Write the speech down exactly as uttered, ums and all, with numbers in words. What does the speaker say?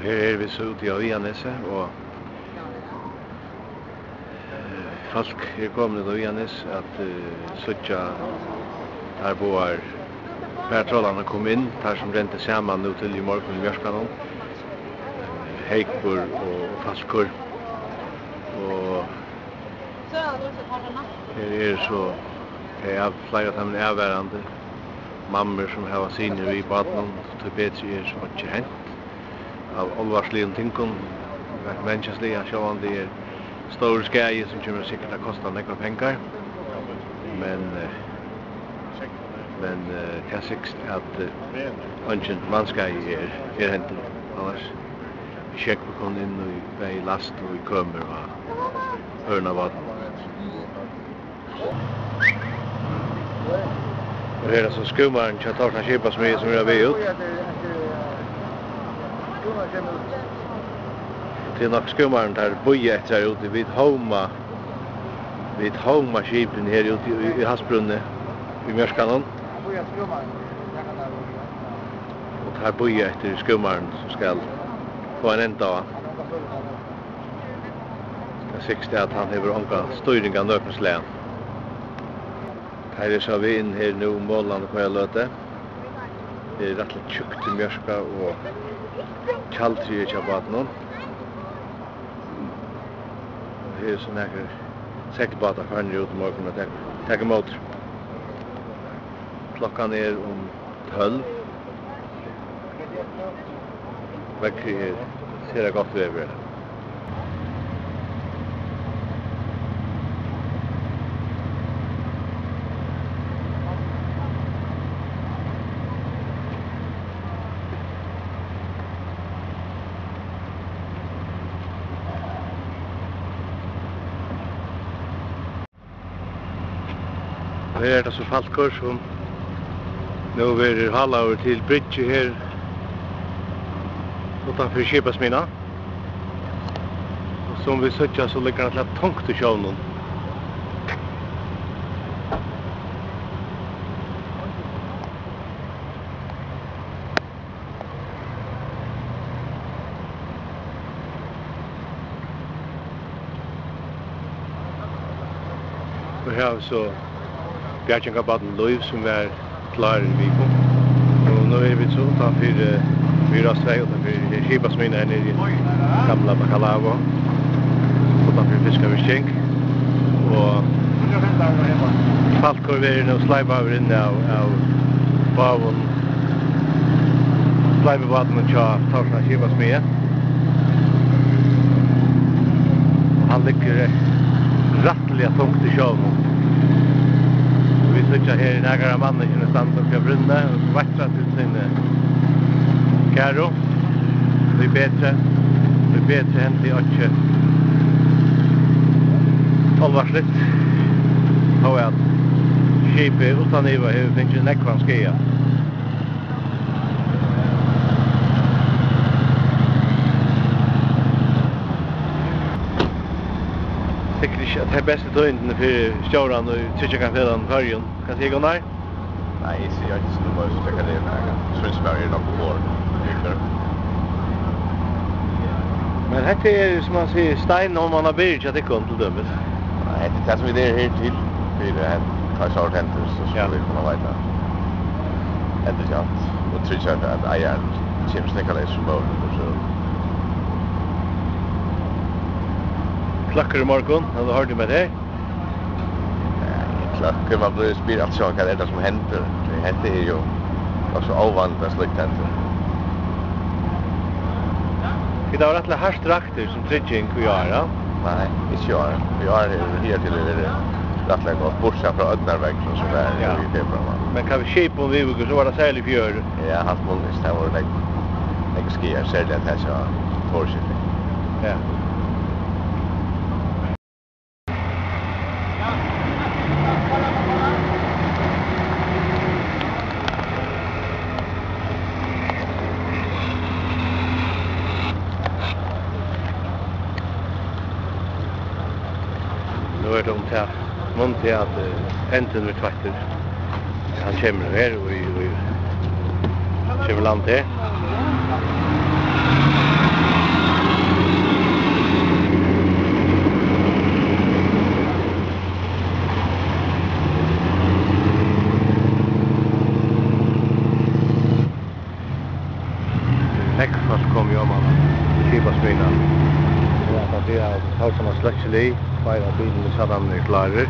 Her eru vit so úti á Viganesi, og, eh, fólk eru komin út á Viganes at, eh, síggja tær báðar fartrolarnar koma inn, tær sum rendu saman nú tíðliga í morgun í mjørkanum. Eh, Heykur og Falkur. Og her eru so tey av, fleiri av teimum avvarðandi, mammur sum hava synir við bátunum, tíbetur er so einki hent av álvarsligum tingum, rent menniskjasliga. Sjálvandi er stórur skaði, sum kemur sikkurt at kosta nógvar pengar, men, eh, men, eh, tað sigst, at, eh, eingin mannskaði er, er hendur. Annars sjógv kom inn í bæði last og í kømur á øðrum av bátunum. Og her er so skúmarin hjá Tórshavnar Skipasmiðju, sum er á veg út. Tað er nokk skúmarin, teir bíða eftir her úti. Vit hóma, vit hóma skipini her úti í, í havsbrúnni, í mjørkanum. Og teir bíða eftir skúmarin, sum skal fáa ein enda á. Tað sigst, at hann hevur onga stýring av nøkrum slag. Teir eru so við inn her nú, molan og hvørja løtu. Her er rættiliga tjúkt í mjørka og tjaldrið hjá bátunum. Og her eru so nakrir seglbátar farnir út í morgun at taka, taka ímóti. Klokkan er um tólv. Veðrið er sera gott veður. Og her er tað so Falkur, sum nú verður hálaður til bryggju her uttanfyri skipasmiðjuna. Og sum vit síggja, so liggur hann tungt í sjónum. Og her hava vit so bjargingarbátin Lív, sum var klár í viku. Og nú eru vit so uttanfyri, eh, við Rás tvey, uttanfyri skipasmiðjuna her niðri í gamla Bacalao, uttanfyri fiskavirking. Og Falkur verður nú sleipaður inn av, av báðum sleipibátunum hjá Tórshavnar Skipasmiðju. Og hann liggur rættiliga tungt í sjónum. Og vit síggja her nakrar av manningini standa uppi á brúnni og veittra til síni kæru. Tíbetur, tíbetur hendi einki álvarsligt, tó at skipið uttan iva hevur fingið nógvan skaða. Sikkurt ikki tey bestu tíðindini fyri stjóran í Tryggingarfelagnum Føroyum. Hvat sigur Gunnar? Nei, eg sigi ikki, so tú bara skal taka tað inn. Sýnist mær, er nokk um borð. Men hetta er, sum man sigur, stein og man har byrgir hjá tykkum, til dømis. Nei, hetta er tað, sum vit eru her til. Fyri at hent, tá so hendir, so skulu vit kunna veita endurgjald og tryggja, at, at eigarin kemur so snøgt leys sum møguligt, og so. Kløkkur í morgun, hevur tú hoyrt um hetta her? Nei, kløkkur, man blívur, spyr altíð, hvat er tað, sum hendir? Hetta er jú nokk so óvanligt, at slíkt hendir. Vit hava rættiliga hart rakt sum trygging í ár, ja? Nei, ikki í ár. Í ár hevur higartil verið rættiliga gott, burtursæð frá ódnarveðrinum, sum var, ja, í februar mánað. Men hvat við skipum viðvíkur, so var tað serligt í fjør. Ja, heilt munligt. Tað vóru nógv, nógv skaðar, serliga tað hjá Thor-skipið. Ja. Nú er tað um tað, um tað at, eh, endin verður tveittur. Hann kemur her og í, í, kemur í land her. Nógv fólk komu oman á skipasmiðjuna. Ja, tað er, at teir sum hava sløkkilið, fáa bilarnar, so teir eru klárir.